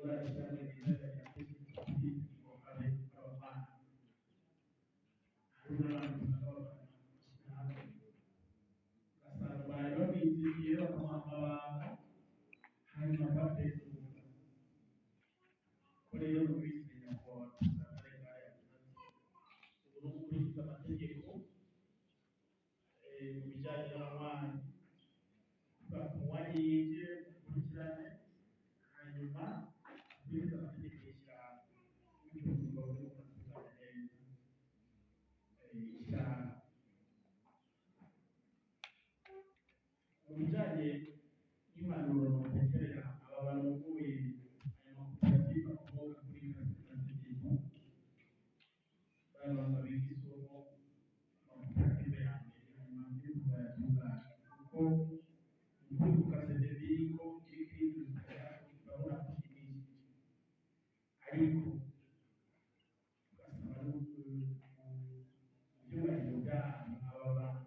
Gukora ishyirahamwe ryiza rya abe abavana hari n'abandi usanga babana mu mashyirahamwe, ugasanga bari babizigiye bakamuha amabanga, hanyuma bateguka ko rero numvise nyakubahwa perezida wa ngaha yavuze ati ubu ni ugukurikiza amategeko mu bijyanye n'abanywanyi, umunywanyi yinjiye mukurikirane, hanyuma ukurikize amategeko y'ishyirahamwe, bityo ubuzima burimo buratunganya neza ishyirahamwe. Mu bijyanye n'impanuro notekerera aba barongoye aya makoperative akomoka kuri CACEBU, barabanza biga isomo amakoperative ya mbere, hanyuma n'ibintu bayatunganya, kuko ukuri ku CACEBU ko iriko irinjiza urabona ko ishimishije, ariko ugasaba no mu byubahiro byabo aba bantu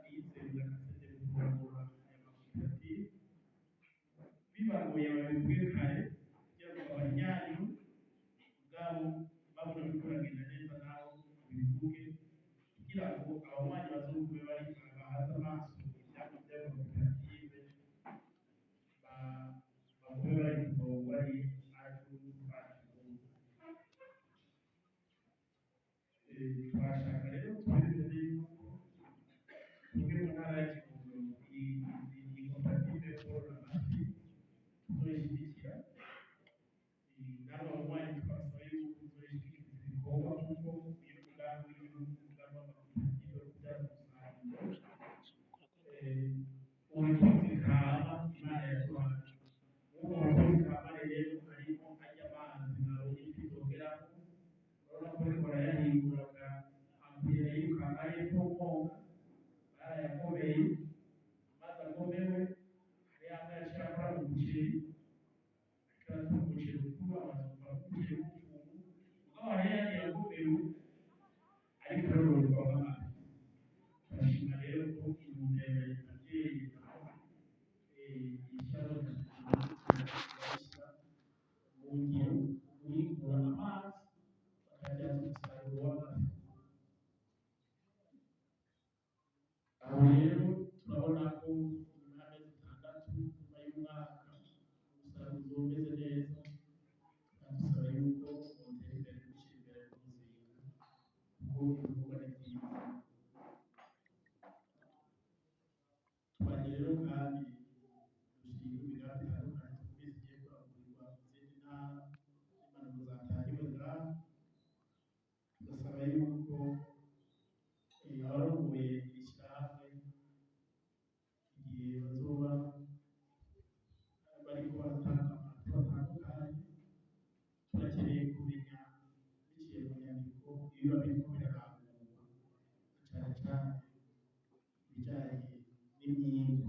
bize na CACEBU kurangura aya makoperative, bibagoye babivuge kare kugira ngo abanyanyu ubwabo babona biriko biragenda neza, naho babivuge kugira ngo abanywanyi bazogume bari bahaze amaso ivyamwa vy'ayo makoperative, bagume bari ku murongo bari acu. Twashaka rero twemeze yuko twebwe mu ntara ya Kirundo iyi koperative yo korora amafi tuzoyishyigikira, n'aba banywanyi twabasaba yuko tuzoyishigikira ibikorwa, kuko uyu ni umugambi w'igihugu, umugambi w'amakoperative wo kubyaza umusaruro ubutunzi kama Imana yaduhaye. Muri ubwo butunzi kama rero harimo arya mazi mwabonye ifi zogeramo, urabona ko bariko barayahingura, bakahampira yirukanga hepfo mwoga barayagomeye, amazi agomewe hari amwe yaciye akora mu muceri, ariko aratuma umuceri ukura, amazu umuceri w'ubufungu, mugabo hariyo ayandi yagomewe ariko arororerwa amazi. Turashima rero ko intumbero ya leta mvyeyi naho ishyirahamwe bayishyira mu ngiro, guhingura amazi bakayabyaza umusaruro w'amafi. Aho rero turabona ko nyuma y'amezi 6, nyuma y'umwaka, umusaruro uzoba umeze neza, tukadusaba yuko mwotera imbere gushyira imbere umuzinga, kuko ibikorwa ni byiza. Twagiye rero kandi dushinga imigambi itandukanye twumvise igiye kurangurirwa mu zindi ntara n'impanuro zatangiwe ngaha, tugasaba yuko abarongoye iri shyirahamwe igihe bazoba bariko baratanga amakuru atandukanye, turakeneye kumenya biciye mu nyandiko ibiba biriko birarangurwa, na cane cane ibijanye n'imyimbu.